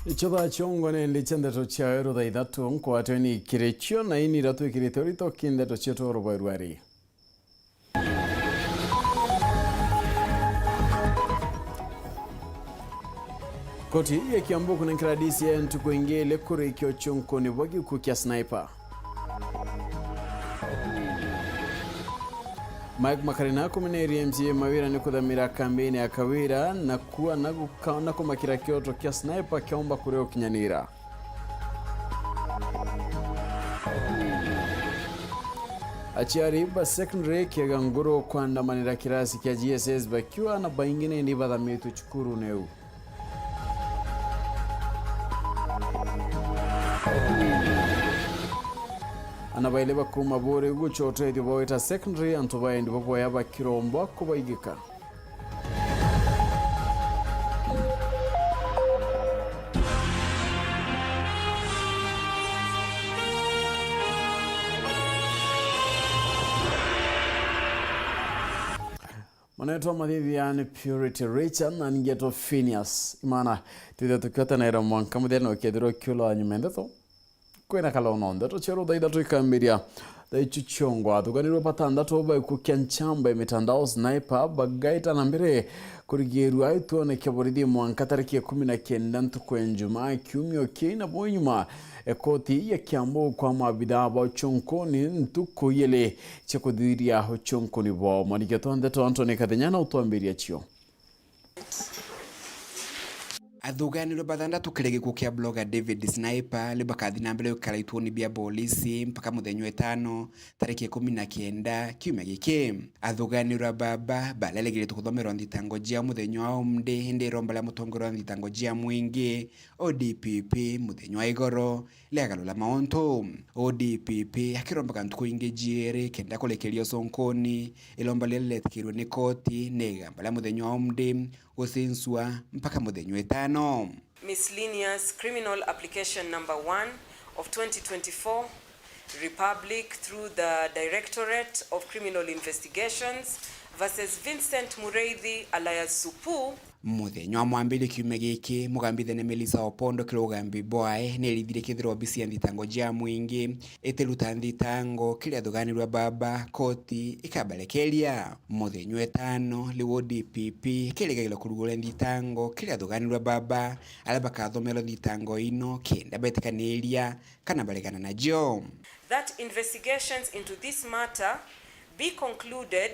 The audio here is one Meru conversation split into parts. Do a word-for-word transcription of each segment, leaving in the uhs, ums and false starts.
Icio thaa ciongo nende cia ndeto cia weru thaa ithatu, nkwatwe ni kiri cio na ini iria twikirite urito ki ndeto cietu oro bwa iruari. Koti ya Kiambu kunenkera D C I ntuku ingi ili kurikia ucunkuni bwa gikuo kia Sniper. Mike Makarina akumeneria M C A Mawira ni kuthamira kambini ya Kawira na kuua na guka-, na kumakira kioto kia Sniper kiaumba kuria ukinyanira. Aciari ba secondary Kiega Nguru kwandamanira kirasi kia G S S bakiuga na baingi nindi bathamitwe cukurune iu. Ana baili bakuuma Buuri gucwa utethio bwa Weta Secondary, antu baendi baboya bakirombwa kubaigika. Manetwa mathithia ni Purity Richard na ningetwa Phineas Imana. Twithe tukiotanaira mwanka muthia na ukethirwa ukiula wa nyuma ndeto. Kwina kalono ndeto cia rutha ithatu ikambiria thaa icio ciongo. Athuganirwe batandatu baikukia nchamba ya mitandao Sniper bagaita na mbere kurigirua ituone kia borithi mwanka tariki ikumi na kenda ntuku ya Njumaa kiumio kii na bo nyuma e koti ya Kiambu kwa maabithaa ba ucunkuni ntuku ili cia kuthithiria ucunkuni bwao. Mwandikia twa ndeto Anthony Kathenya na utwambiria cio. Athuganirwe bathandatu kiri gikuo kia blogger David Sniper ni bakathi na mbere gwikara ituoni bia polisi mpaka muthenya wa itano, tariki ikumi na kenda kiumia giki. Athuganirwe baba barerigirite kuthomerwa nthitango cia muthenya wa umdi, indi iromba ria mutongoria wa nthitango cia mwingi, O D P P, muthenya wa igoro, riagarura mauntu. O D P P akirombaga ntuku ingi jiiri kenda kurekeria ucunkuni, iromba riria riretikirwe ni koti ni igamba ria muthenya wa umdi gucincua mpaka muthenya wa itano. Miscellaneous Criminal Application Number One of twenty twenty-four, Republic through the Directorate of Criminal Investigations versus Vincent Mureithi alias Supu. Muthenya wa mwambiri kiumia giki, mugambithia ni Melissa Opondo kiri ugambi bwae ni erithire kethirwa obisi ya nthitango jia mwingi itiruta nthitango kiri athuganirwa baba, koti ikabarekeria. Muthenya wa itano, riu O D P P ikerigagirwa kuruguria nthitango kiri athuganirwa baba aria bakathomerwa nthitango ino kenda betikaniria kana baregana najo. That investigations into this matter be concluded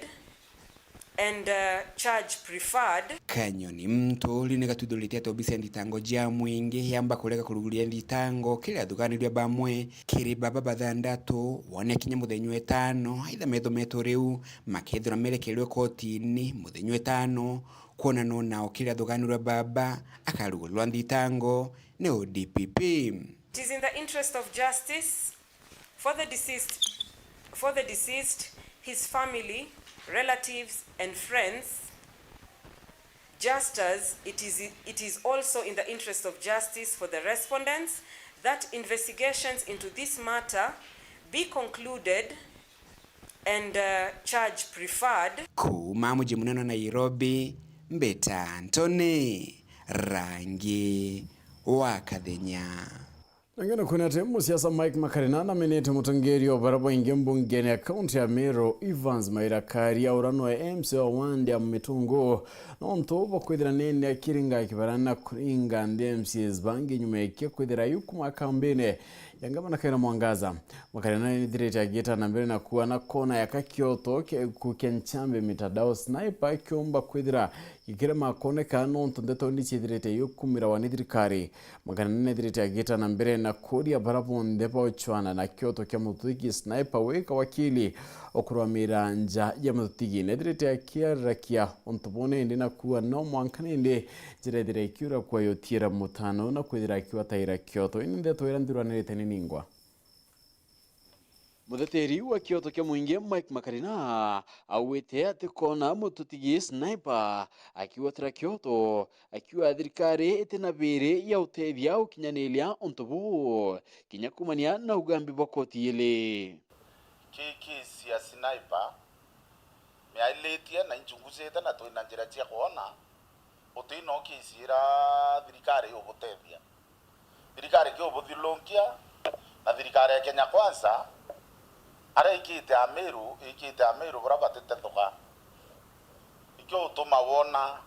and, uh, charge preferred. Kanyoni Mtu riu ni gathuthuritie ati obisi ya nthitango jia mwingi yamba kurega kuruguria nthitango kiri athuganirua bamwe kiri baba bathandatu, wone kinya muthenya wa itano, aitha methometwe riu makethirwa merekerwe kotini muthenya wa itano, kwonanwa nao kiri athuganirua baba akarugurirwa nthitango ni O D P P. It is in the interest of justice for the deceased, for the deceased, his family, relatives and friends, just as it is, it is also in the interest of justice for the respondents that investigations into this matter be concluded and, uh, charge preferred. Kuuma muji munene wa Nairobi, mbita Anthony Rangi wa Kathenya. Nangena kwina ati musiasa Mike Makarina namenete mutongeria o bara baingi mbungene ya kaunti ya Meru, Evans Maira Karia, uria noe M C A wa wandi ya Mitungu, nontu bwa kwithira nene akiringa kibara na kuringa nthi M C As bangi nyuma ya kia kwithira yu kuma kambini ya ngavana Kawira Mwangaza. Makarina nithirite agita na mbere na kuana kona ya kakioto kia gikuo kia nchambe mitandao Sniper kiumba kwithira gikirema kwoneka nontu ndeto ni ciithirite yukumirawa ni thirikari. Makarina nethirite agita na mbere na kuria bara bonthe bauchwana na kioto kia mutugi Sniper wika wakili okurwamira nja ya mutugi. Nethirite akiarirakia untu bone indi na kuua no mwanka nindi njira ithira ikiura kwa yotiera mutano na kwithira akiwataira kioto. Ini ndeto ira nthiranirite ni ningwa. Muteteri wa kioto kia mwingi Mike Makarina augite ati kona mututigi Sniper akiwatira kioto, akiuga thirikari iti na biri ya utethia ukinyaniria untu buu, kinya kumania na ugambi bwa koti ili. Ki kesi ya Sniper miailitie na inchunguzite na twina njira cia kwona uti no kesi ira thirikari igutethia. Thirikari kiubuthiurunkia na thirikari ya Kenya Kwanza, aria ikite Amiru, ikite Amiru buria batitethuka. Ikio utuma wona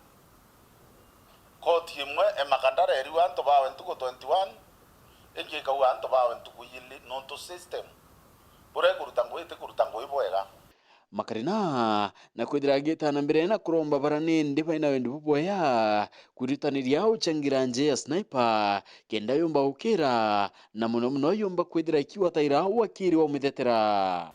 koti imwe emaka ndareriwa antu bawe ntuku twenty-one, ingi ikauga antu bawe ntuku ili, nontu system buria ikuruta ngugi itikuruta ngugi bwega. Makarina na kwithira agita na mbere na kuromba bara nindi baina wendi bubwea kwirutaniria uchangira nje ya Sniper, kenda yumba gukira, na mono mono yumba kwithira ikiwa taira wakiri wa umithetera.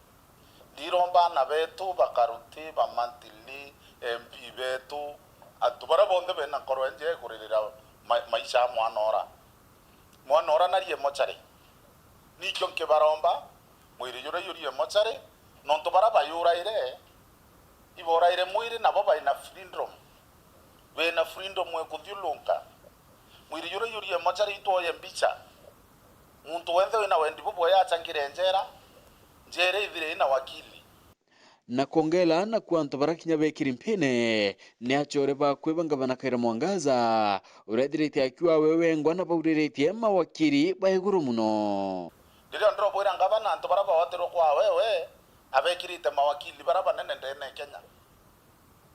Ndiromba ana betu bakaruti, bamantili, M P betu, antu baria bonthe bena nkoro enje kuririra ma-, maisha a mwana ora. Mwana ora narie mochari. Nikio nkibaromba, mwiri juria jurie mochari, nontu baria bayuraire, iboraire mwiri nabo baina freedom. Bena freedom e kuthiurunka. Mwiri juria jurie mochari itwoye mbicha. Muntu wenthe wina wendi bubwea achangire njera, njera ithire ina wakili. Na kwongela na kwa antu bara kinya bekiri mpine, ni achore bakwe ba ngavana Kawira Mwangaza, uria ethirite akiuga we wengwa na bauriritie mawakiri ba iguru mono. Ndirio ndirobwira ngavana antu bara bawatirwe kwa wewe, abekirite mawakili bara banene ndene ya Kenya.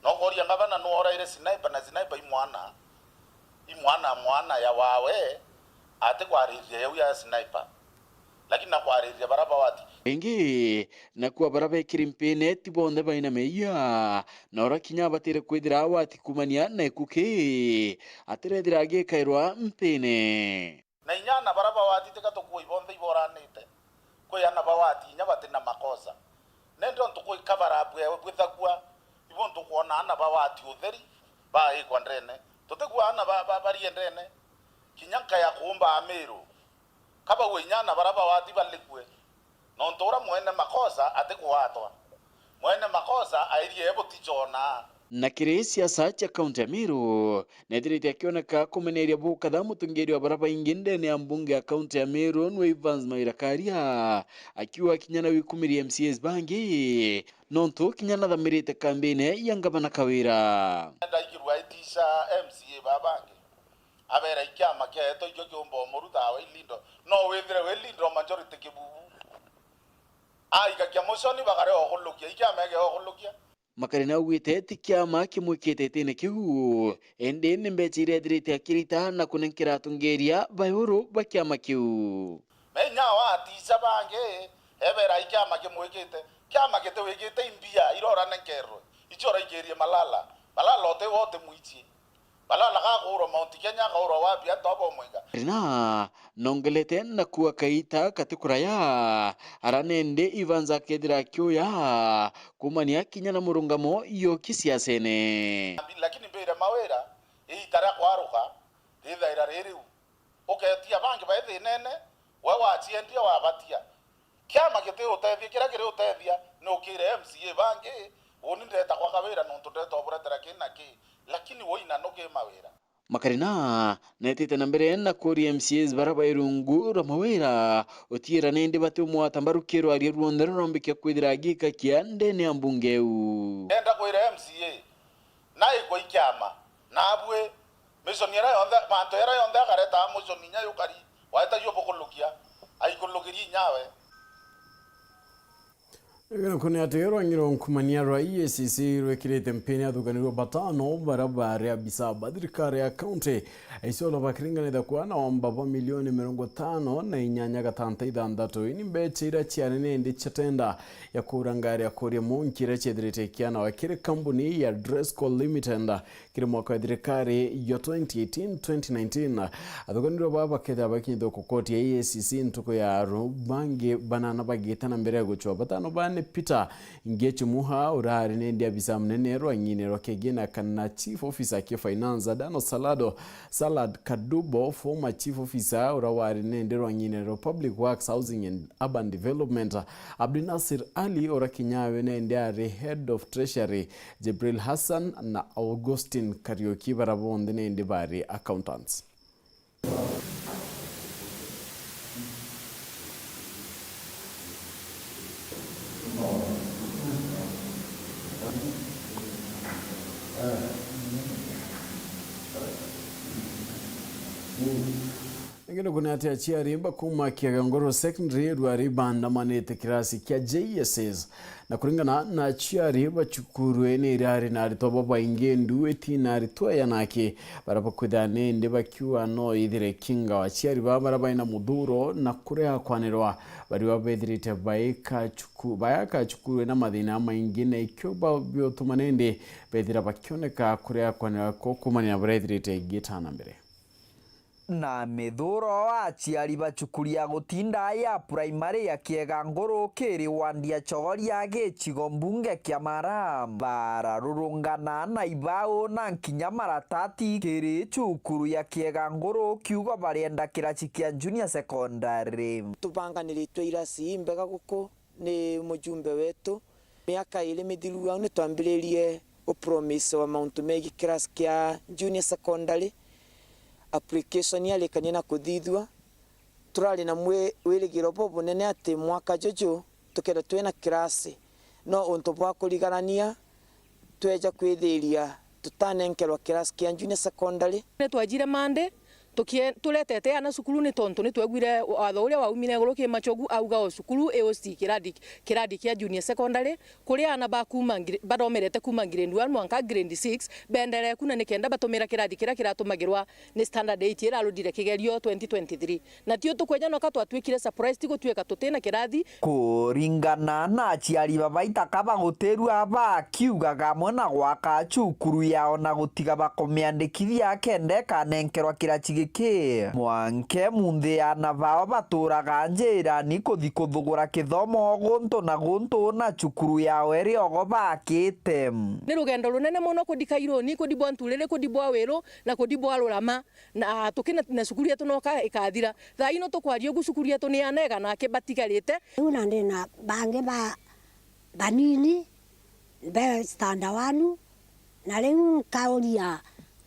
Nokoria ngavana nu oraire Sniper, na Sniper i mwana, i mwana, mwana ya wawe, ati kwariria yau ya Sniper. Lakini na kwariria bara bawati. Ingi, na kwa bara bekiri mpine ti bonthe baina meeyia, na ura kinya abatire kwithira awati kumania na ikuki, atirethira agikairwa mpine. Na inya ana bara bawati tika tukua ibonthe iboranite. Kwi ana bawati inya batina makosa. Nende ontu kwi cover up ewe bwithagua, ibo ntukwona ana bawati utheri, baikwa ndene. Tutigua ana ba, ba, barie ndene. Kinya nkaya kuumba Amiru. Kabagwe inya ana bara bawati balikue, nontu ura mwene makosa atikugwatwa. Mwene makosa airie butichona. Na kiri siasa cia kaunti ya Meru, nethirite akioneka kumeneria bukatha mutongeria wa bara baingi ndene ya mbunge ya kaunti ya Meru, nwe Evans Mawira Karia, akiuga kinya na wikumiria M C As bangi, nontu kinya nathamirite kambine ya ngavana Kawira. Ndaigirwa itisha M C A babangi. Abera ikiama kiaetwa ikio kiumba umuruta wa Ilindo. No withire wi Ilindo majority kibubu. Aikakia muconi bakarega ukulukia. Ikiama egea ukulukia. Makarina augite ti kiama kimwikite itine kiu, indi ni mbecha iria ethirite akirita na kunenkera atongeria ba iguru ba kiama kiu. Menya waticha bangi, ebera ikiama kimwikite. Kiama gitiwikite imbia, irora nenkerwe. Icio uraikirie Malala. Malala uti wo uti mwichi. Balala gakaurwa Mount Kenya, akaurwa wapi, antu abo mwenga. Rina nongelete na kuua kaita kati kuraya, ara nende Evans akethira akiuya kumania kinya na murungamo yoki siasene. Lakini mbire Mawira, iita ria kwaruka rithaira ririu. Uketia bangi baithinene, we waciendia wabatia. Kiama giti utethia, kiria kiri utethia ni ukire M C A bangi, uni ndeta kwa Kawira nontu ndeta uburetera ki na ki, lakini woina nuki Mawira. Makarina netite na mbere na kuria M C As bara bai rungu rwa Mawira utiira nindi bati umwata mbaru kirwaria ruonthe rurombikia kwithira agikakia ndene ya mbunge iu. Ndenda kwira M C A, naigwa ikiama, nabwi Mission ira yonthe, mantu ira yonthe akareta mission inya yukari, waeta yo bukulukia, aikulukirie inyawe. Igana kuni ati rwang'i rwa nkumania rwa E A C C rwikirite mpini athukanirwe batano bara bari abisa ba thirikari ya kaunti. Aicio bakiringanitha kuana wamba bwa milioni mirongo itano na inyanya gatanta ithanthatu. Ini mbecha ira ciari nindi cia tenda ya kura ngari ya kuria munki ira ciethirite ikiana wa kiri kambuni ya Driscoll Limited. Kiri mwaka wa thirikari ya twenty eighteen twenty nineteen, athukanirwe baa bakethira bakinyithua ku koti ya E A C C ntuku ya aru, bangi banana bagita na mbere ya gucwa. Batano baa ni Peter Ngechi Muha, urari nindi abisa munene rwang'ini rwa kigina kana chief officer ki finance, Dano Salado, Salad Kadubo, former chief officer ura wari nindi rwang'ini rwa public works, housing and urban development, Abdinasir Ali, ura kinyawe nindi ari head of treasury, Jibril Hassan na Augustine Kariuki, bara bonthe nindi bari accountants. Ngeno kuna ati aciari bakuma Kiagangoro Secondary rwari bandamanite kirasi kia J S S. Na kuringana na aciari ba cukuru ii, ni irari na aritwa babaingi nduiti na aritwa ya naki, baria bakwithira nindi bakiuga no ithire kinga. Aciari baa baria baina muthuro na kuria kwanirwa, bari babethirite baika cuku-, bayaka cukuru ina mathina maingi, na ikio ba-, biotuma nindi bethira bakioneka kuria kwanirwa ko kumania na baria ithirite igitana mbere. Na mithuro, aciari ba cukuru ya gutinda ya primary ya Kiega Nguru kiri wandi ya Chogoria gicigo mbunge kia Mara bararurungana na ibau na nkinya maratati kiri cukuru ya Kiega Nguru kiugo barienda kiraci kia junior secondary. Tubanganiritwe irasi imbega guku ni mujumbe wetu. Miaka iri mithiru au nitwambiririe gupromisewa mauntu megii class kia junior secondary. Application yarikanie na kuthithua. Turari na mwi-, wirigiro bubunene ati mwaka juju tukethirwa twina class. No untu bwa kurigarania, tweja kwithiria tutanenkerwa class kia junior secondary. Nitwajire Monday, tukie-, turetete ana cukuru ni tontu nitwegwire watho uria waumire iguru ki Machogu, auga o cukuru i host kiradi, kiradi kia junior secondary, kuria ana ba kuma ngre-, bathomerete kuma grade one mwanka grade six benderee ku, na nikenda batumira kiradi kiria kiratumagirwa ni standard eight irarudire kigerio twenty twenty-three. Na tio tukwenya noka twatuikire surprise, ti gutuika tutina kirathi. Kuringana na aciari babaitaka bagutirua bakiugaga amwe na gwaka cukuru yao na gutiga bakumiandikithia kenda ikanenkerwa kiraci giki. Mwanke munthi ana bao baturaga njirani kuthi kuthugura kithomo guntu na guntu na cukuru yao iri ogo bakite. Ni rugendo runene mono kuthi Kairuni, kuthi bwa Nturiri, kuthi bwa Wiru na kuthi bwa Rurama. Na tukina na cukuru yetu noka ikathira. Thaa ino tukwaria ugu, cukuru yetu ni anega na aki batigarite. Riu na ndina bangi ba banini be standard one, na riu nkauria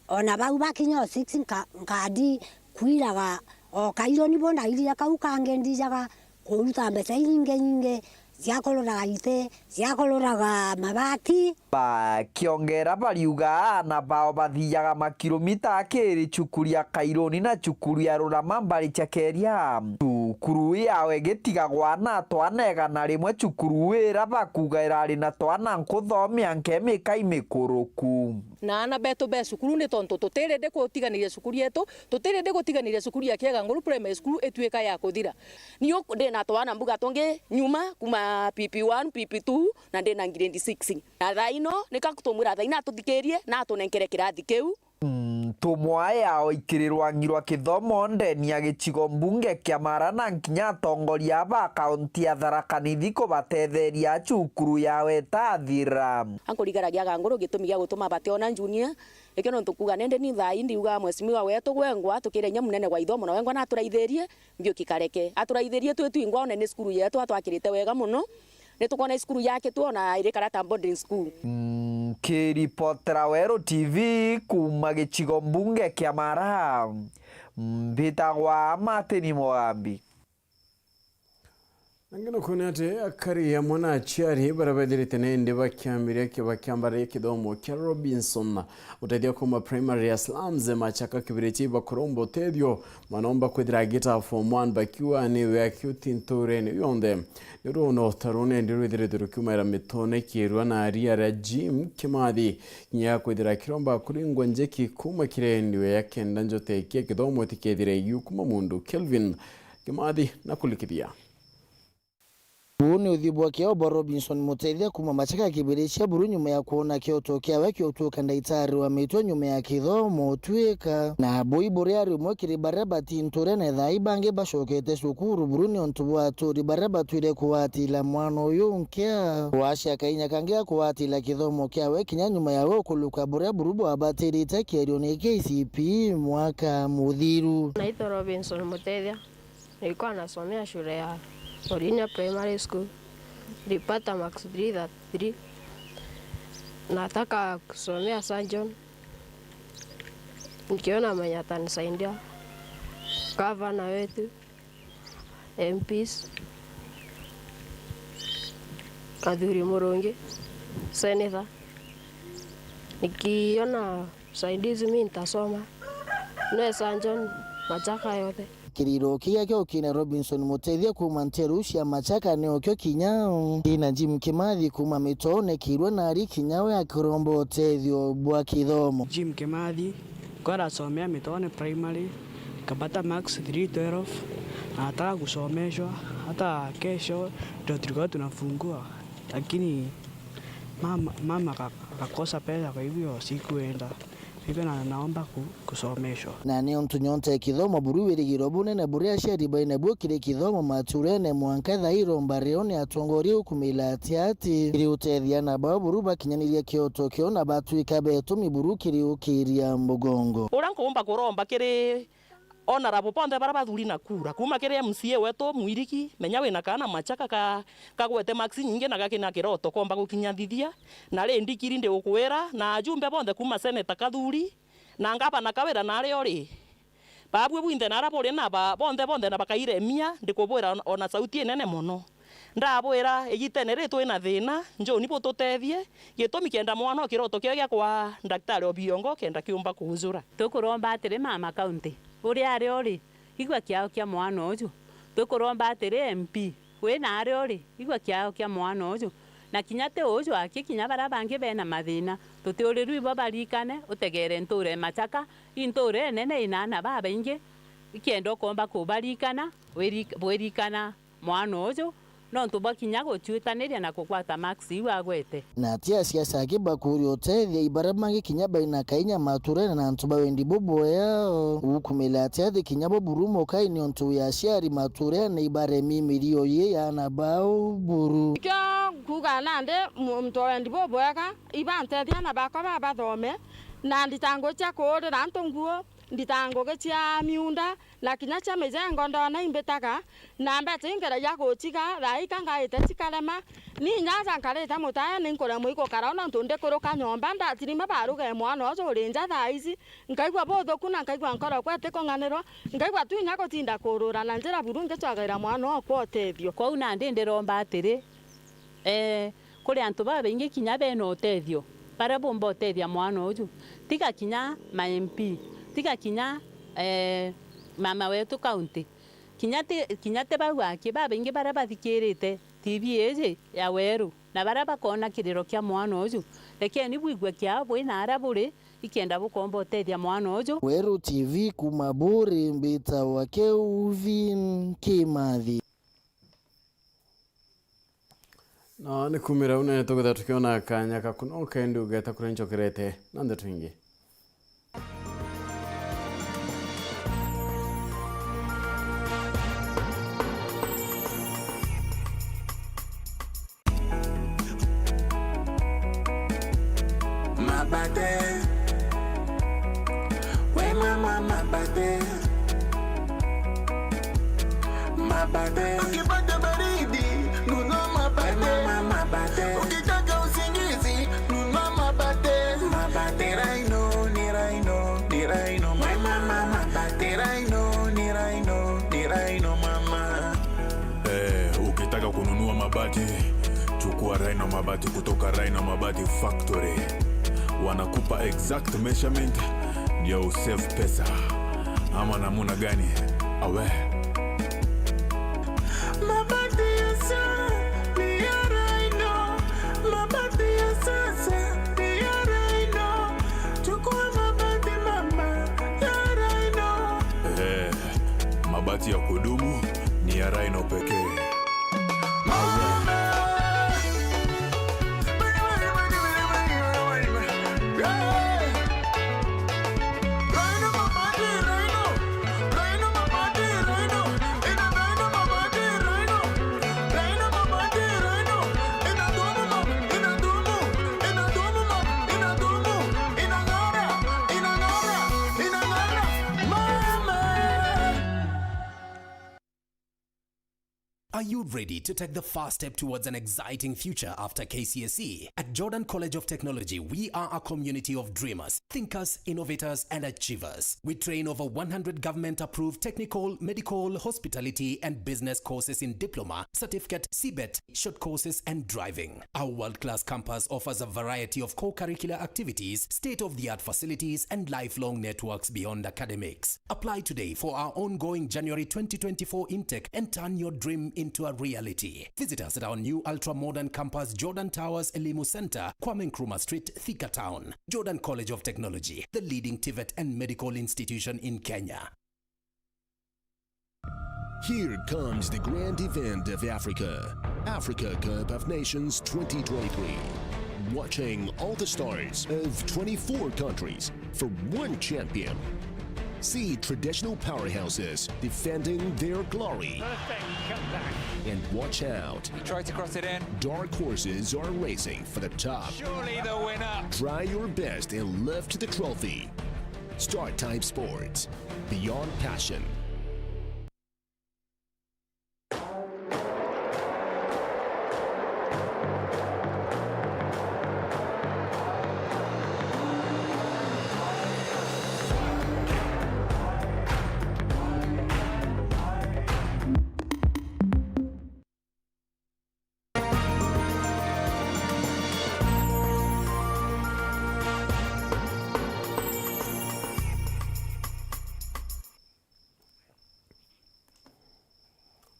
ona bau bakinya o six nka-, nkadi kwiraga o Kairuni bo ndairire kau kangi ndijaga kuruta mbeca inyingi nyingi cia kururaga iti, cia kururaga mabati. Bakiongera bariuga ana bao bathiaga makilomita akiri cukuru ya Kairuni na cukuru ya Rurama mbari cia Keria. Cukuru yao igitigagwa na twana igana rimwe, cukuru ira bakuga irari na twana nkuthomia nkemika imikuruku. Na ana betu be cukuru ni tontu tutirindi kutiganiria cukuru yetu, tutirindi gutiganiria cukuru ya Kiega Nguru Primary School ituika ya kuthira. Niu ndi na twana mbuga tungi nyuma kuma P P one, P P two, na ndi na grade six. Na thaa ino, nika tumwira thaa ino atuthikirie na atunenkere kirathi kiu. Ntumwa yao ikiri rwangi rwa kithomo ndeni ya gicigo mbunge kia Mara na nkinya atongoria ba kaunti ya Tharaka Nithi kubatetheria cukuru yao itathira. Ankurigaragia Ganguru gitumi gia gutuma bationa junior, ikio nontu kuga nindi ni thaa ii ndiuga mheshimiwa wetu gwengwa tukire inya munene wa ithomo na wengwa naturaithirie. Mbiuki kareke. Aturaithirie twi twingwa, one ni cukuru yetu atwakirite wega mono. Ni tukwona i cukuru yakitwe ona iri kara ta boarding school. Nkiripotera Weru T V kuma gicigo mbunge kia Mara, mbitagwa Martin Mugambi. Na ngeno kwona ati akari amwe na aciari baria bethirite nindi bakiambiria ki-, bakiambararia kithomo kia Robinson Mutethia kuma primary ya Slums Machaka Kibirichi bakuromba utethio. Mwana omba kwithira agita form one bakiuga niwe akiuti nturene yonthe. Ni runo ta rune ndi rwithiritwe rukiumaira mitone kirua na aria aria Jim Kimathi. Kinya kwithira kiromba kuringwa njeki kuma kirendiwe ya kenda njote kia kithomo tikethire iu kuma mundu Kelvin Kimathi na kulikithia. Uu ni uthiu bwa kiao bwa Robinson Mutethia kuma Machaka Kibirichi buru nyuma ya kwona kioto kiawe kiutuka ndaitari wa mitwe nyuma ya kithomo utwika. Na bui buri ari umwe kiri baria batinture na thaa ii bangi bacokete cukuru buru ni untu bwa aturi baria batwire kuatila mwana uyu nkia. Wacia kainya kangi ga kuatila kithomo kiawe kinya nyuma yawe ukuluka buria buru bwabatirite kierione K C P E mwaka muthiru. Naitwa Robinson Mutethia. Nilikuwa nasomea shule ya Orinya Primary School. Nilipata marks three thirty-three. Nataka kusomea surgeon. Nikiona mwenye atanisaidia. Gavana wetu, M Ps, Kathuri Murungi, senator. Nikiona usaidizi, mi nitasoma. Niwe surgeon Machaka yote. Kiriro kigia kio kina Robinson Mutethia kuuma nteru cia Machaka ni okio kinya. Ina Jim Kimathi kuuma Mitoo neekirwe nari kinya we akiromba utethio bwa kithomo. Jim Kimathi, kwa nasomea Mitoone Primary, kapata marks three twelve, na nataka kusomeshwa, hata kesho ndio tulikuwa tunafungua, lakini mama, mama ka-, akakosa pesa, kwa hivyo sikuenda. Hivyo na, naomba ku-, kusomeshwa. Na ni untu nyonta ya kithomo buru wirigiro bunene buria aciari baina buo kiri kithomo maturene, mwanka thaa iromba rio ni atongoria ukumila ati ati iri utethia aana bao buru bakinyaniria kioto kio na batwika betumi buru kiri ukiria mugongo. Uria nkuumba kuromba kiri Honourable bonthe baria bathuri na kura, kuuma kiri M C A wetu Mwiriki, menya wina kaana Machaka ka-, kagwete marks inyingi na gakina kiroto komba gukinyanthithia, na ri ndikiri ndigukwira, na ajumbe bonthe kuuma Senator Kathuri, na Ngavana Kawira naria uri. Babui bwinthe naria buri na ba-, bonthe, bonthe na bakairemia, ndikubwira ona, ona sauti inene mono. Ndabwira, igitene riri twina thina, njoni bututethie, gitumi kenda mwana o kiroto kio gia kwa Daktari Obiongo kenda kiumba kuujura. Tukuromba atiri, Mama County, uria ari uri, igua kiao kia mwana uju. Tukuromba atiri, M P, wi naria uri, igua kiao kia mwana uju. Na kinya ti uju aki, kinya baria bangi bena mathina, tutiurirwe ibo barikane, utegere ntuura e Machaka, i ntuura inene ina aana babaingi, ikienda ukomba kubarikana, wirik-, bwirikana mwana uju, nontu bwa kinya gucuitaniria na kugwata marks iu agwete. Na ati asiasa aki bakuria utethia i baria bangi kinya baina kainya maturene na antu ba wendi bubwea. Ukumila ati athi kinya bo buru mukai ni untu wi aciari maturene ibaremi mirio yi ya aana bao buru. Ikio nkuuga nandi mu-, muntu wa wendi bubwega, ibantethia aana bakwa babathome, na ndita ngugi cia kuurira antu nguo, ndita ngugi cia miunda, na kinya cia mijengo ndoona imbitaga, na mbecha ingeragia guciga, thaa ika ngaite cikarema. Ni inya aja nkarite mutayani nkuremwa igukara, nontu ndikuruka nyomba, ndatirima baruge mwana uju uri nja thaa ici, nkaigua buthuku na nkaigua nkoro kwa itikung'anirwa, nkaigua tu inya gutinda kuurura na njira buru ngicwagaira mwana okwa utethio. Kwou nandi ndiromba atiri, ee, kuri antu babaingi kinya bena utethio, baria bumba utethia mwana uju. Tiga kinya ma M P, tiga kinya, ee, mama wetu county. Kinya ti, kinya ti bau aki, babaingi baria bathikirite T V iji ya Weru, na baria bakoona kiriro kia mwana uju, rekeni bwigue kiao bwi na aria buri, ikenda bukomba utethia mwana uju. Weru T V kuuma Buri, mbitawa Kelvin Kimathi. Na ni kumira une tuketha tukiona kanya ka kunoka, indi ugeta kuria ncokerete na ndeto ingi. Mabate. We mama, mabate. Mabate. Ukipata baridi, nunua mabate. We mama, mabate. Ukitaka usingizi, nunua mabate. Mabate. Ni Rhino, ni Rhino, ni Rhino. We mama, mabate. Ni Rhino, ni Rhino, ni Rhino, mama. Eh, ukitaka kununua mabati, chukua Rhino Mabati kutoka Rhino Mabati Factory. Wanakupa exact measurement ndio usave pesa. Ama namuna gani? Awe. Mabati ya sa-, ni ya Rhino. Mabati ya sasa ni ya Rhino. Chukua mabati mama ya Rhino. Eh, mabati ya kudumu ni ya Rhino pekee. Are you ready to take the first step towards an exciting future after K C S E? At Jordan College of Technology, we are a community of dreamers, thinkers, innovators, and achievers. We train over one hundred government-approved technical, medical, hospitality, and business courses in diploma, certificate, C bet, short courses, and driving. Our world-class campus offers a variety of co-curricular activities, state-of-the-art facilities, and lifelong networks beyond academics. Apply today for our ongoing January twenty twenty-four intake and turn your dream into a reality. Visit us at our new ultra-modern campus, Jordan Towers Elimu Center, Kwame Nkrumah Street, Thika Town. Jordan College of Technology, the leading TVET and medical institution in Kenya. Here comes the grand event of Africa, Africa Cup of Nations twenty twenty-three. Watching all the stars of twenty-four countries for one champion. See traditional powerhouses defending their glory. Perfect comeback. And watch out. He tried to cross it in. Dark horses are racing for the top. Surely the winner. Try your best and lift the trophy. Start Time Sports. Beyond passion.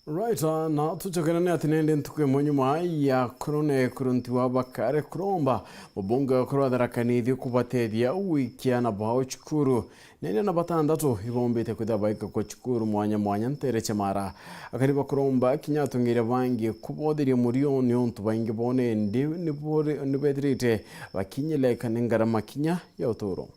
Right, ah, na tucokere ni ati nindi ntuku imwe nyuma ya kurune kurunti wa bakare kuromba mubunge wa kurwa Tharaka Nithi kubatethia gwikia ana bao cukuru. Nene na batandatu ibombite kwithira baika kwa cukuru mwanya mwanya ntere cia Mara. Akari bakuromba kinya atongeria bangi kubotheria murio niuntu baingi bo nindi nibore-, nibethirite bakinyileka ni ngarama kinya ya uturo.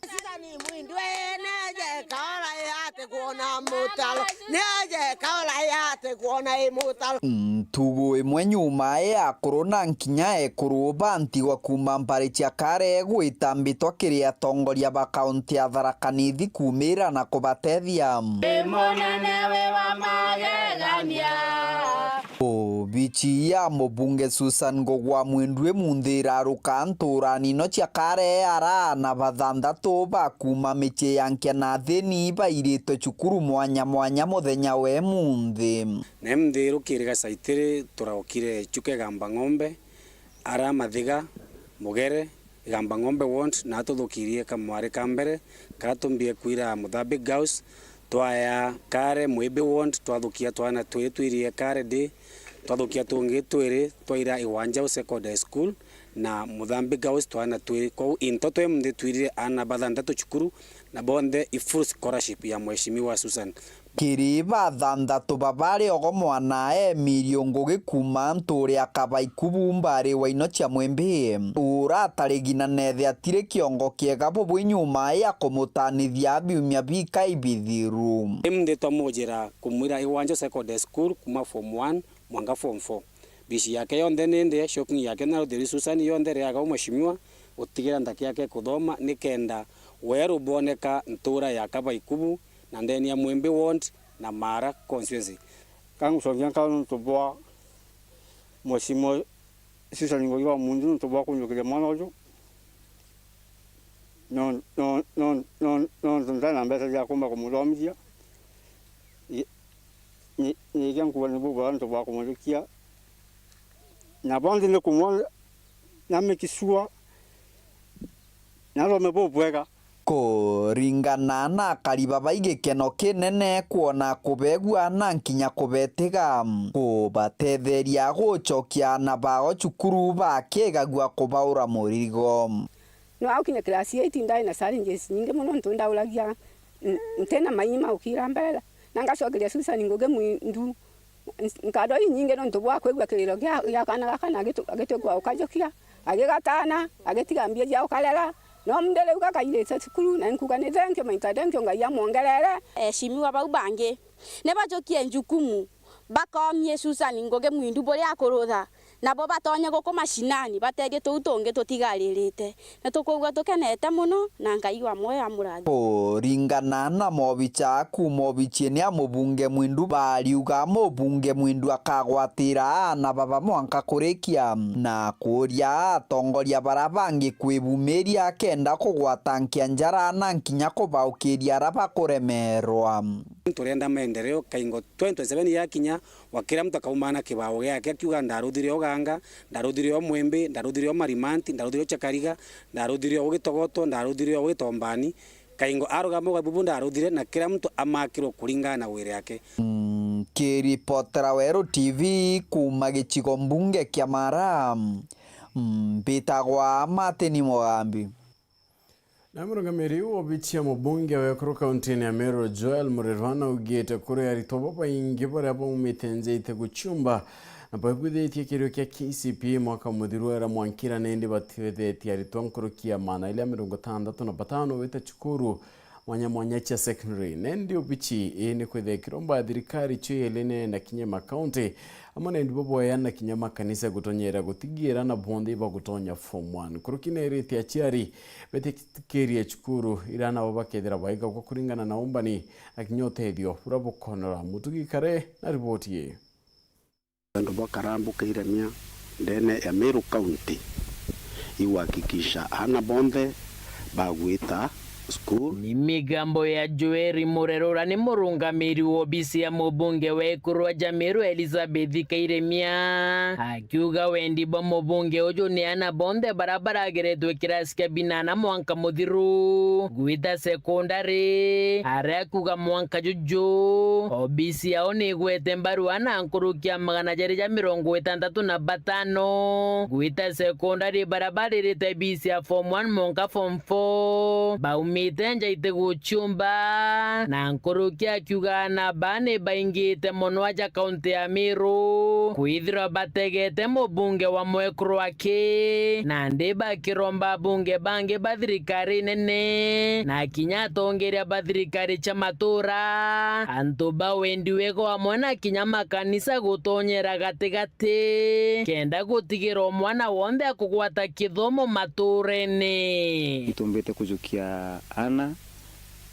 Sasa ni mwindwe, neje kaora yate kuona mutalo, neje kaora yate kuona i mutalo. Ntugu imwe nyuma ya kuruna nkinya ekuru bantigwa kuuma mbari cia kare gwita mbitwa kiri atongoria ba kaunti ya Tharaka Nithi kuumira na kubatethia. Wi munene wi wa magegania. Obici ya mubunge Susan Ngugi wa Mwindu imunthi iraruka nturani ino cia kare ara aana bathanthatu ba kuuma micii ya nkia na athini bairitwe cukuru mwanya mwanya muthenya wa imunthi. Na imunthi rukiri gacaitiri turaukire Chuka Igamba Ng'ombe, ara Mathiga, Mugere, Igamba Ng'ombe ward, na tuthukirie kamwari ka mbere, karia tumbie kwira Muthambi Girls, twaya kare Mwimbi ward, twathukia twana twiri twirie kare di, twathukia tungi twiri twaira Iwanjau Secondary School, na Muthambi Girls twana twiri. Kwou into twi munthi twirire aana bathanthatu cukuru, na bonthe i full scholarship ya Mheshimiwa Susan. Kiri bathanthatu babari ogo mwana Emilio Ngugi kuuma nturi ya Kabaikubu mbari wa ino cia Mwimbi, uratarigina nethe atiri kiongo kiega bubwi nyuma ya kumutanithia biumia bikai bithiru. Imunthi twamujira kumwira Iwanjau Secondary School kuma form one mwanka form four. Bici yake yonthe ni ndie, shopping yake na utheri Susan yonthe iri aga u mheshimiwa, gutigira ntaki yake kuthoma nikenda weru bwoneka ntura ya Kabaikubu na ndeni ya Mwimbi ward na Mara constituency. Ka ngucokia nkatho nontu bwa Mheshimiwa Susan Ngugi wa Mwindu nontu bwa kunjukiria mwana uju. No, no, no, no, nontu ndari na mbeca cia kumba kumuthomithia. Ni, ni, nikia nkuuga ni bubwega nontu bwa kumurikia. Na bonthe ni kumwona na make sure na athome bubwega. Kuringana na akari baba, i gikeno kinene kwona kubegua na nkinya kubetiga, kubatetheria gucokia aana bao cukuru bakigagua kubaura murigo. No aukinya class eight ndari na challenges nyingi mono, nontu ndauragia n-, ntina mainyi ma gukira mbere, na ngacokeria Susan Ngugi Mwindu, n-, nkatho inyingi nontu bwa kwigua kiriro gia, gia kaana gaka, na agitu-, agitwikua ukajukia, agigatana, agitiga mbia cia ukarera. No munthe riu gakairite cukuru, na nkuga ni thenkiu, maita thenkiu, Ngai amwongerere. Eshimiwa bau bangi ni bajukie njukumu, bakomie Susan Ngugi Mwindu buria akurutha, Nabo batonye guku mashinani, batethie tuu tungi tutigaririte. Ni tukwigua tukenete mono, na Ngai wa mwoyo amurathime. Kuringana na mobicha kuuma obiciine ya mubunge Mwindu, bariuga mubunge Mwindu akagwatira aana baba mwanka kurikia, na kuuria atongoria bara bangi kwibumiria kenda kugwatankia njara na nkinya kubaukiria ara bakuremerwa. Turenda maendeleo, kaingo twenty twenty-seven yakinya, wa kila mtu akaumana kibao giake, akiuga, "Ndaruthire o Ganga, ndaruthire o Mwimbi, ndaruthire o Marimanti, ndaruthire o Chakariga, ndaruthire o Gitogoto, ndaruthire o Gitombani." Kaingo arugama uga, "Bubu ndaruthire," na kila mtu amakirwe kuringana na wire yake. Mm, kiripotera Weru T V kuuma gicigo mbunge kia Mara, mm, mbitagwa Martin Mugambi. Na murungamiri wa obici ya mubunge wa ekuru kauntiine ya Meru, Joel Murerwa, naugite kuri aritwa babaingi baria baumite nja ite guciumba na baibwithitie kirio kia K C P E mwaka muthiru, era mwankira nindi batigethetie aritwa nkuruki ya maana iria mirongo itandatu na batano gwita cukuru mwanya mwanya cia secondary. Nendi obici ii ni kwithia kiromba ya thirikari cio yeli nene na kinya makaunti, amwe na endi baboya na kinya makanisa gutonyera gutigira na bonthe ibagutonya form one. Nkuruki neerite aciari betitikirie cukuru ira nabo bakethira baigagwa kuringana na umbani na kinya utethio buria bukonora. Mutugi Kare na riboti ii. Wendo bwa Karambu Kairemia ndene ya Meru County igwakikisha aana bonthe bagwita school. Ni migambo ya Joel Murerwa, ni murungamiri wa obisi ya mubunge wa ekuru aja Meru Elizabeth Kairemia, akiuga wendi bwa mubunge uju ni aana bonthe bara barageretwe kirasi kia binana mwanka muthiru gwita sekondari, aria kuuga mwanka juju obisi yao ni igwete mbaru aana nkuruki ya magana jari ja mirongo itantatu na batano gwita sekondari, bara baririte bisi ya form one mwanka form four baumite nja ite guciumba, na nkuruki akiuga aana baa ni baingite mono aja kaunti ya Meru, kwithirwa bategete mubunge wa mwekuru aki, nandi bakiromba abunge bangi ba thirikari nene na kinya atongeria ba thirikari cia matura, antu ba wendi wega amwe na kinya makanisa gutonyera gatigati, kenda gutigira o mwana wonthe akugwata kithomo maturene. Nitumbite kujukia aana,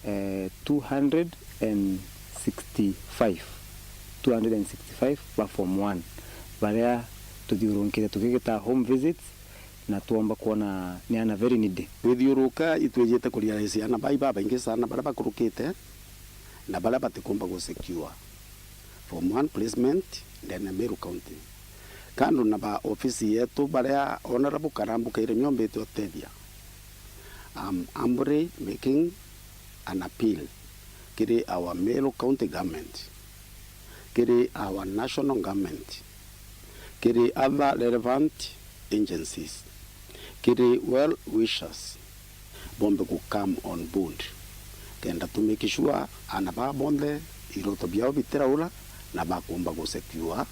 eh, two hundred and sixty-five, two hundred and sixty-five ba form one, baria tuthiurunkite tugigita home visits, na twomba kwona ni aana very needy. Twithiuruka, itwijite kurealize aana bai babaingi sana baria bakurukite na baria batikumba gu secure form one placement ndene ya Meru County. Kando na ba ofisi yetu baria Honorable Karambu Kairemia ombite utethia, I'm humbly making an appeal kiri our Meru County Government, kiri our national government, kiri other relevant agencies, kiri well wishers, bombe ku come on board, kenda to make sure aana baa bonthe iroto biao bitiraura na bakumba gu secure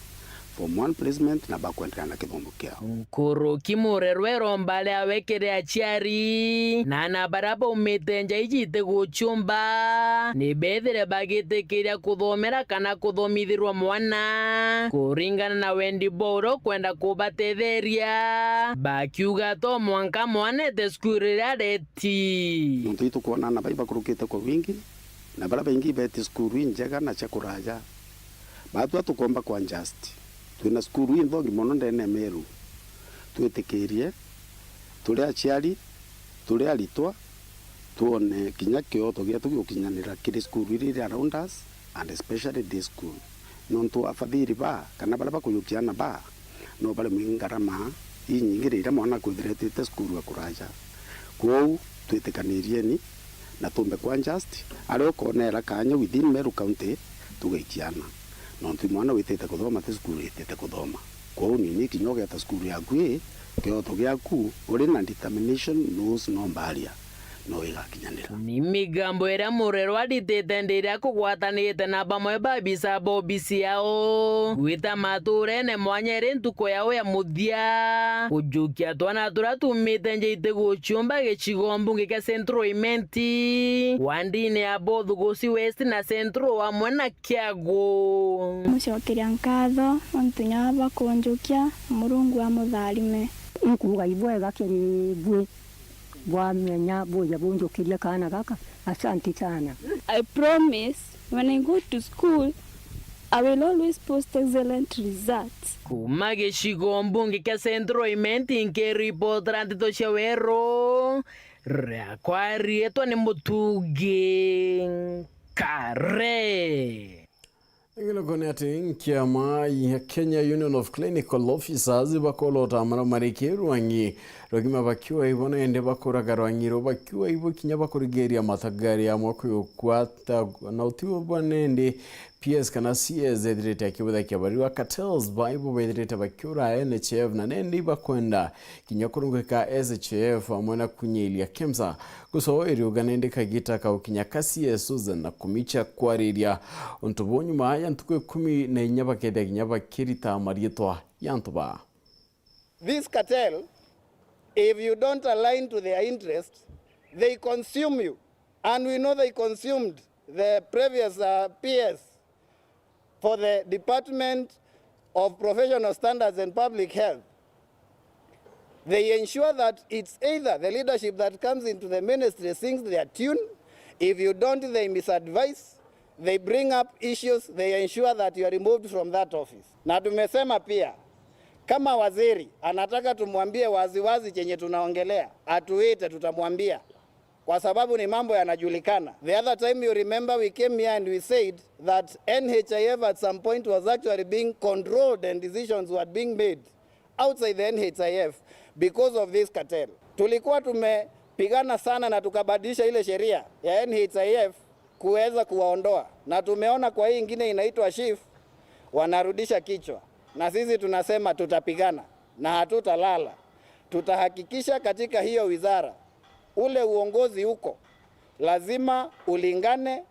form one placement na bakwenderea na kithomo kiao. Nkuruki Murerwa eromba riawe kiri aciari na aana baria baumite nja iji iti guciumba ni bethire bagitikiria kuthomera kana kuthomithirwa mwana kuringana na wendi bwa uria ukwenda kubatetheria, bakiuga to mwanka mwana ete cukuru iria areti. Nontu itukwona aana bai bakurukite kwa wingi, na baria baingi beti cukuru injega na cia kuraja. Baatwa tukomba kwa adjust. Twina cukuru inthongi mono ndene ya Meru. Twitikirie, turi aciari, turi aritwa, twone kinya kioto gietu gigukinyanira kiri cukuru iria iri around us, and especially day school. Nontu afathiri baa, kana baria bakujukia aana baa, no baremwe i ngarama inyingi riria mwana akwithira etite cukuru ya kuraja. Kwou, twitikanirieni na tumbe kwa adjust, aria ukonera kanya within Meru County, tugaikia aana. Nontu i mwana witite kuthoma, ti cukuru itite kuthoma. Kwou nini kinya ugeta cukuru yaku ii, kioto giaku, uri na determination knows no barrier. no igakinyanira. Ni migambo iria Murero aritite ndi iria kugwatanite na bamwe ba abisa ba obisi yao gwita maturene mwanya iri ntuku yao ya muthia kujukia twana turia tumite nja iti guciumba gicigo mbunge kia Central Imenti, wandine ya Bothugusi West na Central amwe na Kiagu. Mucokeria nkatho ontu nya bakunjukia, Murungu amutharime. Inkuuga ibwega kiri bwi bwamenya buja bunjukirie kaana gaka. Asanti sana. I promise when I go to school, I will always post excellent results. Kuuma gicigo mbunge kia Central Imenti nkiripotera nteto cia weru, riakwa riitwa ni Mutugi Kare. Nginuko ni ati nkiama ya Kenya Union of Clinical Officers bakolota maria mariki rwangi rugima bakiuga ibo nende bakuraga rwangi ru bakiuga ibo kinya bakurigiria matagari amwe kuyukwata na utiu bwa nende P S kana C S ethirite akibuthakia bariwa cartels ba ibo bethirite bakiura N H I F na nende ibakwenda kinya kurungika S H I F amwe na kunyilia KEMSA. Guso iriuga nindi kagita ka gukinya ka C S Susan na kumicha kwariria untu buu nyuma ya ntuku ikumi na inya bakethia kinya bakirita mariitwa ya antu baa. This cartel, if you don't align to their interest, they consume you. And we know they consumed the previous, uh, P S for the Department of Professional Standards and Public Health. They ensure that it's either the leadership that comes into the ministry sings their tune, if you don't, they misadvise, they bring up issues, they ensure that you are removed from that office. Na tumesema pia, kama waziri anataka tumwambie waziwazi chenye tunaongelea, atuite, tutamwambia. Kwa sababu ni mambo yanajulikana. The other time you remember we came here and we said that N H I F at some point was actually being controlled and decisions were being made outside the N H I F because of this cartel. Tulikuwa tumepigana sana na tukabadilisha ile sheria ya N H I F kuweza kuwaondoa. Na tumeona kwa hii ingine inaitwa SHIF, wanarudisha kichwa. Na sisi tunasema tutapigana na hatutalala. Tutahakikisha katika hiyo wizara ule uongozi uko lazima ulingane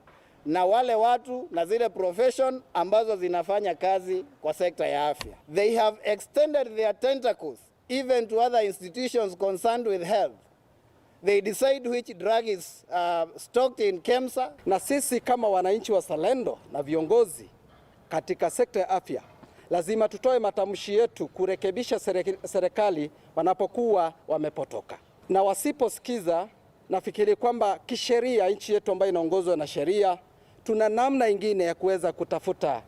na wale watu na zile profession ambazo zinafanya kazi kwa sekta ya afya. They have extended their tentacles even to other institutions concerned with health. They decide which drug is, uh, stocked in KEMSA. Na sisi kama wananchi wazalendo na viongozi katika sekta ya afya, lazima tutoe matamshi yetu kurekebisha serek-, serikali wanapokuwa wamepotoka. Na wasiposikiza, nafikiri kwamba kisheria, nchi yetu ambayo inaongozwa na sheria, tuna namna ingine ya kuweza kutafuta,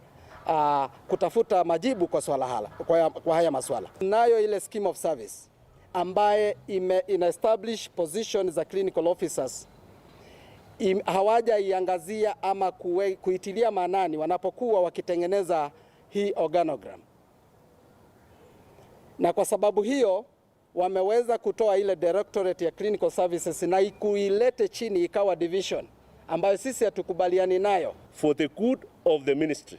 ah, kutafuta majibu kwa swala hala, kwa, kwa haya maswala. Nayo ile scheme of service ambaye ime-, ina establish position za clinical officers, im-, hawajaiangazia ama kuwe-, kuitilia maanani wanapokuwa wakitengeneza hii organogram. Na kwa sababu hiyo, wameweza kutoa ile directorate ya clinical services na kuilete chini ikawa division, ambayo sisi hatukubaliani nayo. For the good of the ministry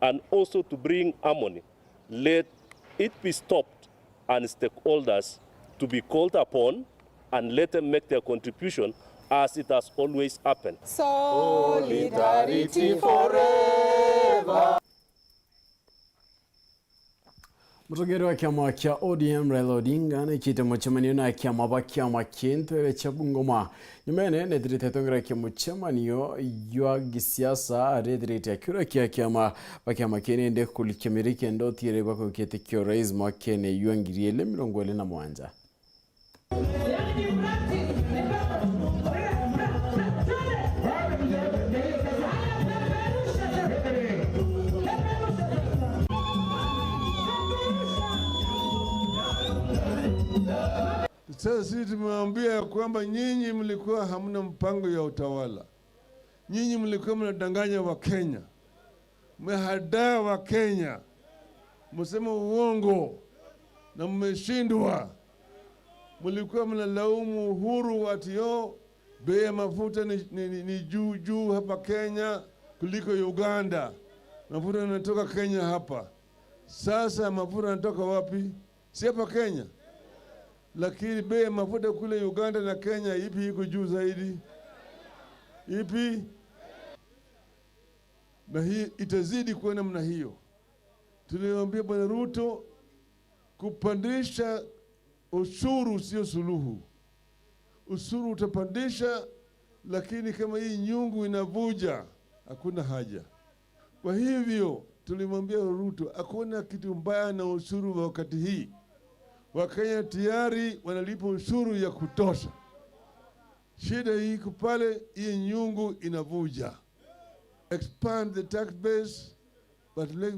and also to bring harmony, let it be stopped and stakeholders to be called upon and let them make their contribution as it has always happened. Solidarity forever. Mutongeria wa kiama kia O D M Raila Odinga naikite mucemanio na kiama ba kiama kia intwere cia Bungoma. Nyuma ene nethirite atongeria kia mucemanio jwa gisiasa arethirite akiura kia kiama ba kiama kiri ndi kulikia miri kenda utiere bakukite kio rais mwakene jwa ngiri ili mirongo ili na mwanja. Sasa sisi tumewaambia ya kwamba nyinyi mlikuwa hamna mpango ya utawala. Nyinyi mlikuwa mnadanganya Wakenya. Mmehadaa Wakenya, mmesema uongo na mmeshindwa. Mlikuwa mnalaumu Uhuru ati, "Oh, bei ya mafuta ni, ni, ni, ni juu juu hapa Kenya kuliko Uganda. Mafuta yanatoka Kenya hapa." Sasa mafuta yanatoka wapi? Si hapa Kenya? Lakini bei ya mafuta kule Uganda na Kenya, ipi iko juu zaidi? Ipi? Na hii itazidi kuwa namna hiyo. Tulimwambia Bwana Ruto, kupandisha ushuru sio suluhu. Ushuru utapandisha, lakini kama hii nyungu inavuja, hakuna haja. Kwa hivyo, tulimwambia Ruto, hakuna kitu mbaya na ushuru wa wakati hii. Wakenya tayari wanalipa ushuru ya kutosha. Shida iko pale, hii nyungu inavuja. Expand the tax base, but let,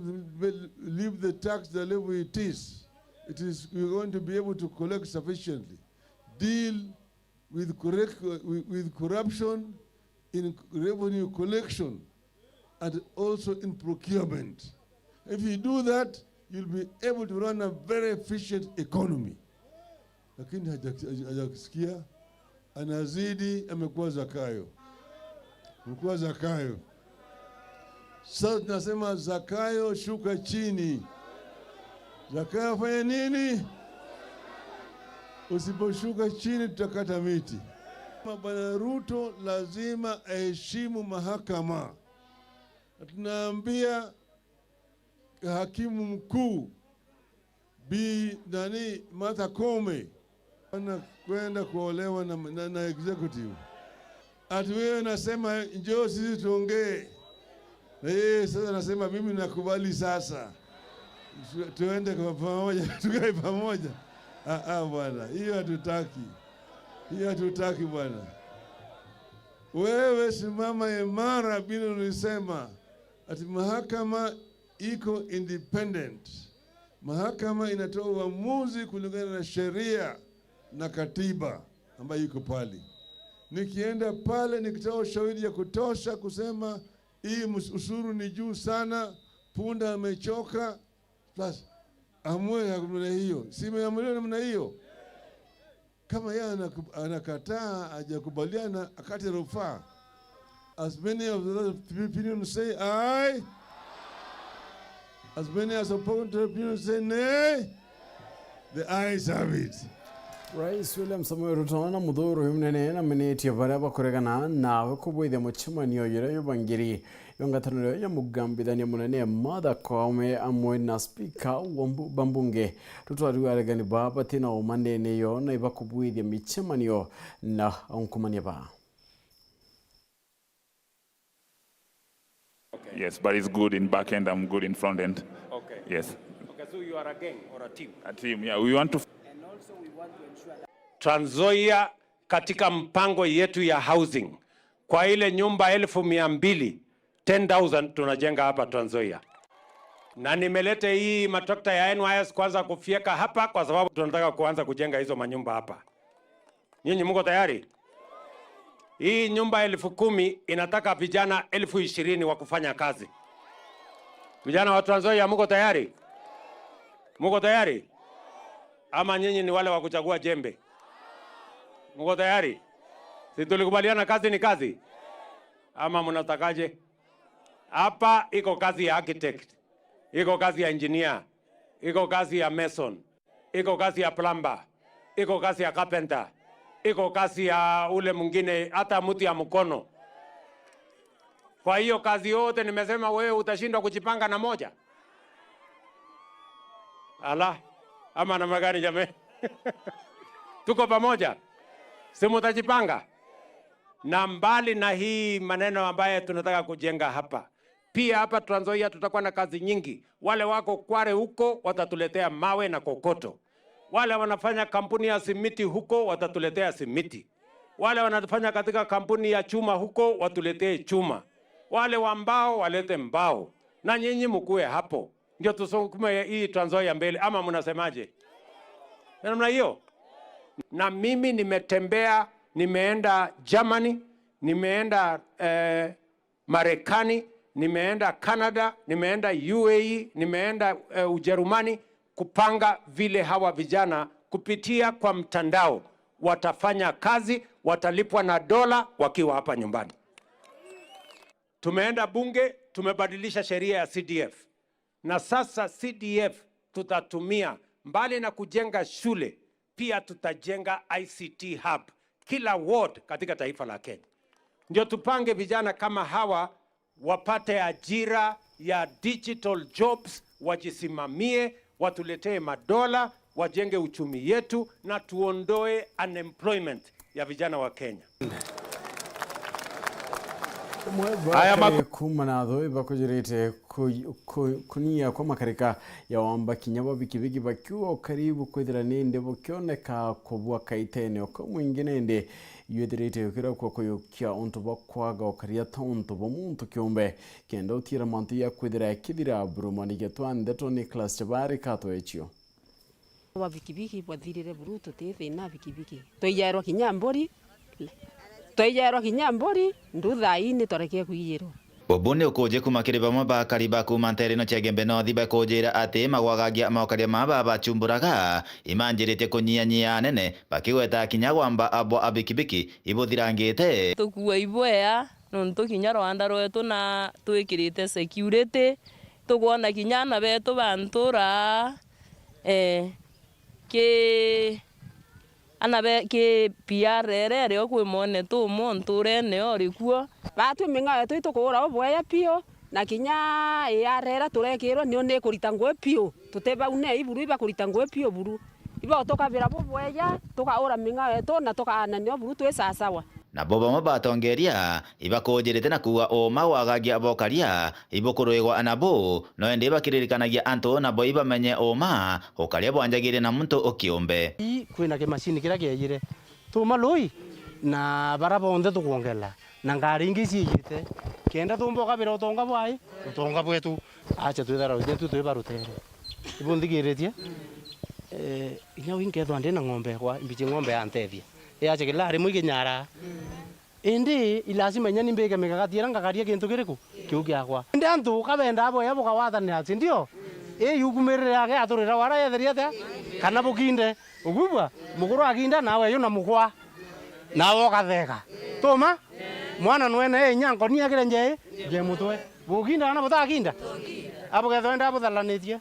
leave the tax the level it is. It is, we're going to be able to collect sufficiently. Deal with correct, with, with corruption in revenue collection and also in procurement. If you do that, you'll be able to run a very efficient economy. Lakini haja-, haja-, hajakisikia, anazidi, amekuwa Zakayo. Amekuwa Zakayo. Sasa tunasema, Zakayo, shuka chini. Zakayo, fanya nini? Usiposhuka chini, tutakata miti. Bwana Ruto lazima aheshimu mahakama. Na tunaambia hakimu mkuu, Bi nani, Martha Koome, anakwenda kuolewa na, na, na executive. Ati wewe nasema, "Njoo sisi tuongee." Na yeye sasa anasema, "Mimi nakubali sasa. Tu-, tuende kwa pamoja, tukae pamoja." Ah, ah, bwana, hiyo hatutaki. Hiyo hatutaki, bwana. Wewe simama imara vile ulisema ati mahakama iko independent. Mahakama inatoa uamuzi kulingana na sheria na katiba ambayo iko pale. Nikienda pale nikitoa ushahidi ya kutosha kusema hii mus-, ushuru ni juu sana, punda amechoka, plus amue ya namna hiyo. Si imeamuliwa namna hiyo? Kama yeye anaku-, anakataa, hajakubaliana, akate rufaa. As many of those opinions say aye, as many as opposed to opinions say nay, the ayes have it. Rais William Samoei Ruto na muthuri uyu munene namenetie baria bakuregana nawe kubwithia mucemanio juria jubangiri yo ngwataniro ya mugambithania munene Martha Koome amwe na spika wa mbu-, ba mbunge. Ruto ariuga aregani baa batina umanene yo na ibakubwithia micemanio na unkumania baa. Yes, but it's good in back end, I'm good in front end. Okay. Yes. Okay, so you are a gang or a team? A team, yeah. We want to And also we want to ensure that Trans Nzoia katika mpango yetu ya housing, kwa ile nyumba elfu mia mbili, ten thousand tunajenga hapa Trans Nzoia. Na nimelete hii matrakta ya N Y S kwanza kufieka hapa kwa sababu tunataka kuanza kujenga hizo manyumba hapa. Nyinyi mko tayari? Hii nyumba elfu kumi inataka vijana elfu ishirini wa kufanya kazi. Vijana wa Trans Nzoia, mko tayari? Mko tayari? Ama nyinyi ni wale wa kuchagua jembe? Mko tayari? Si tulikubaliana kazi ni kazi? Ama mnatakaje? Hapa iko kazi ya architect, iko kazi ya engineer, iko kazi ya mason, iko kazi ya plumber, iko kazi ya carpenter, iko kazi ya ule mwingine, hata mtu ya mkono. Kwa hiyo kazi yote nimesema, wewe utashindwa kujipanga na moja? Ala, ama namna gani jamani? Tuko pamoja? Si mutajipanga? Na mbali na hii maneno ambayo tunataka kujenga hapa, pia hapa Trans Nzoia tutakuwa na kazi nyingi. Wale wako Kware huko watatuletea mawe na kokoto. Wale wanafanya kampuni ya simiti huko watatuletea simiti. Wale wanafanya katika kampuni ya chuma huko watuletee chuma. Wale wa mbao walete mbao. Na nyinyi mkuwe hapo. Ndio tusukume hii Trans Nzoia mbele, ama mnasemaje? Na namna hiyo. Na mimi nimetembea, nimeenda Germany, nimeenda, eh, Marekani, nimeenda Canada, nimeenda U A E, nimeenda, eh, Ujerumani, kupanga vile hawa vijana kupitia kwa mtandao watafanya kazi, watalipwa na dola wakiwa hapa nyumbani. Tumeenda bunge, tumebadilisha sheria ya C D F. Na sasa C D F tutatumia, mbali na kujenga shule, Pia tutajenga I C T hub kila ward katika taifa la Kenya. Ndio tupange vijana kama hawa wapate ajira ya digital jobs, wajisimamie, watuletee madola, wajenge uchumi yetu na tuondoe unemployment ya vijana wa Kenya. Aya maku- kuma na thoi bakujirite ku-, ku-, kunia kwa makarika ya wamba kinya ba bikibiki bakiuga ukari bukwithira nindi bukioneka kubua kaitene uka mwingi nindi yuithirite ukira kwa kuyukia untu bwa kwaga ukaria ta untu bwa muntu kiumbe. Kenda utiira mantu ya kwithira yakithira buru, mwandiki twa ndeto Nicholas Chabari katwechio. Bwa bikibiki bwathirire buru, tuti thina bikibiki. Twaijairwa kinya mburi, twaijairwa kinya mburi, ndu thaa ii ni twarekee kwijirwa. Ubu ni ukuji kuma kiri bamwe ba akari ba kuma nteere ino cia Igembe North bakujira ati magwagagia mokaria maa babachumburaga imanjirite kunyia-nyia anene, bakigweta kinya gwamba abwa a bikibiki ibuthirangite. Tukua ibwea nontu kinya rwanda rwetu na twikirite security, tukwona kinya ana betu ba ntura, eh, ki ana be, ki P R ere rio kwi mwene tu umwe nturene ori kuo. Batwi ming'ao yetu itukuura ubwea piu, na kinya iarera turekirwe nio nikurita ngui piu. Tuti bau ne iburu ibakurita ngui piu buru. Ibo tukabira bubwea, tukaura ming'ao yetu na tukaanania buru twi sasawa. Nabo bamwe batongeria ibakujirite na kuuga uuma wagagia bokaria ibukuruigwa nabo, no indi ibakiririkanagia antu nabo ibamenye uuma ukaria bwanjagiria na muntu ukiumbe. Ii kwina kimashini kiria kiejire, tuma lui na bara bonthe tukwongela na ngari ingi ciijite, kenda tumba ukabira utonga bwai, utonga bwetu. Acha twithara ithe tu twi barutere. Ibu nthikiritie? Eh, inya wi nkethwa ndi na ng'ombe yakwa, imbichi ng'ombe yantethia. Yache kila rimwe ikinyara. Indi ilazima inya ni mbike mikakati iria ngakaria kintu kiriku? Kiu kiakwa. Indi antu kabenda bwea bukagwatanira, si ndio? Ii yukumirire yake yaturira wara yetheria atia? Kana bukinde? Ukwigua? Mukuru akinda nawe yu na mukwa. Nawe ukatheka. Tuma? Mwana nwene inya nkoni akire njei, nje mutwe. Bukinda kana butakinda? Abukethwa enda buthalanitie.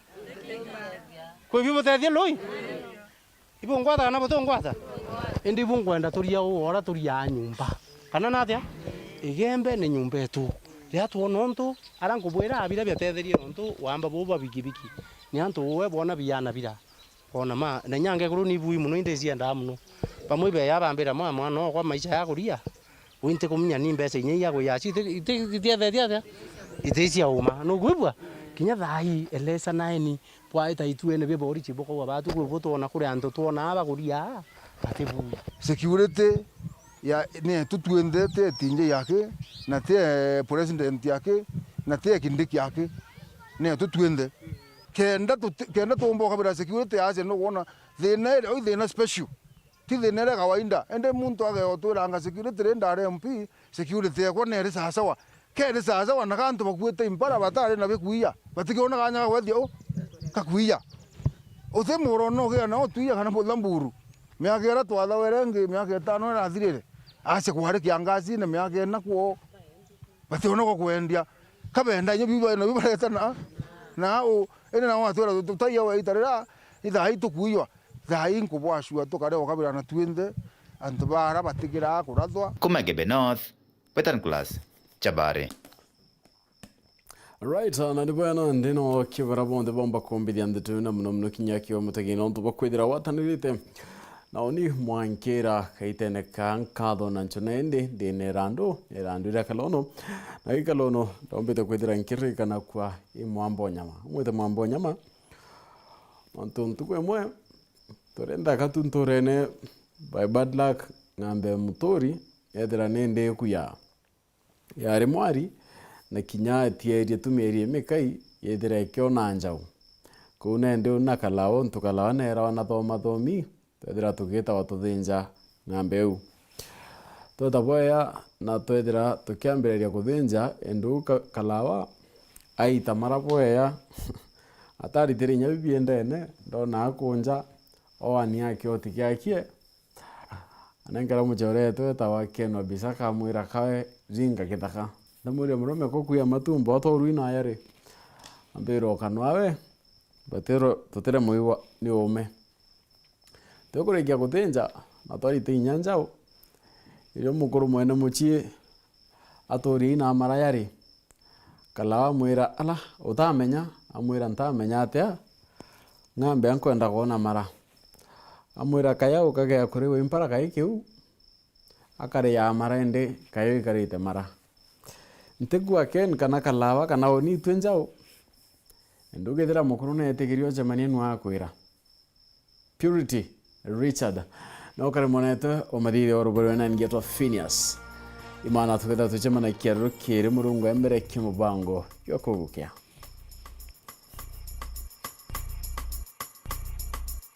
Kwi biu butethie lui? Ibungwata kana butungwata? Indi ibu nkwenda turia uu ora turiaa nyumba. Kana natia? Igembe ni nyumba etu. Riria twona untu, ara nkubwira abira biatetherie nontu wamba buu bwa bikibiki. Ni antu uwe bwona biana bira. Wona ma, na inya ngekuru ni ibui muno, indi iciendaa muno. Bamwe ibeya bambira, "Mwa mwana okwa maisha ya kuria." Wi ntikumenya ni mbeca inya ia kuya aci iti-, iti-, itiethetie atia? Iti cia uma. Nukwigua? Kinya thaa ii, elesa naeni, bwaita ituene bia borichi bukauga batu kwi butwona kuri antu twonaa bakuria aa, bati bui. Security ya, ni yetu twinthe, ti ya T J yake, na ti ya president yake, na ti ya Kindiki yake. Ni yetu twinthe. Kenda tuti-, kenda tuumba ukabira security acia nukwona thina iria, ui thina special. Ti thina iria kawaida. Indi muntu ageotwiranga security ri ndari M P, security ekwa neri sasawa. Keri sasawa na gantu bakuite impara batari na bikuia. Batikiona kanya ga kwethia u, kakuia. Uti murona ugia na utuia kana muthamburu. Miaka iria twathawere ingi, miaka itano irathirire. Acia kwari kiangacine miaka ina kwoo. Bationa gwa kwendia. Kabenda inya biu bana biu bareta na, na u, ene na watwira tutaiya we itarira, ithaa ii tukuiywa. Thaa ii nkubwacua tukare ukabira na twinthe, antu bara batigira kurathwa. Kuma Igembe North, Wetan Class, Chabari. Right, na ni bwena ndino kibara bonthe bomba kumbithia ndeto na muno muno kinya kio mutegi nontu bakwithira watanirite. Na uni mwankira kaitene ka nkatho na nchona indi ndine irandu, irandu iria kalono. Na gikalono ndombite kwithira nkirikana kwa i mwamba o nyama. Mwite mwamba o nyama. Nontu ntuku imwe, turenda katu nturene by bad luck ng'ambe muturi, ethira ni ndiku ya, yari mwari, na kinya tierie tu mieri imikai, yethira ikiona njau. Kuu nendi una kalawa, untu kalawa neerawa na thoma thomi, twethira tugitawa tuthinja ng'ambe iu. Tweta bweya na twethira tukiambiriria kuthinja, indi uu ka-, kalawa aita mara bweya, ataritire inya bibiendene, ndona akunja, oani akioti kiakie, anenkera muchore wetu wetawa Ken Wabisa, akamwira, "Kawe ringa kithaka." Ndamwiria, "Murume, kukuya matumbo, atwaurwi naya ri?" Ambira, "Ukanwa we, batiro, tutire muigwa ni uume." Tukurikia guthinja, na twarita inya njau, irio mukuru mwene mucii atuurie ina mara yari, Kalawa amwira, "Ala, utamenya?" Amwira, "Ntamenya atia? Ng'ambe nkwenda kwona mara." Amwira, "Kayau kagea kuri wi mpara kai kiu?" Akaria mara, indi kayo ikarite mara. Ntikua Ken kana Kalawa kana uni itwi njau. Indi ugithira mukuru neetikirie ucemanie nu akwira. Purity Richard. Na ukari mwanetwe umathithia wa ruburi wena ngetwa Phineas. Imana tuketha tucemanagia rukiri Murungu embere kia mubango jwa kugukia.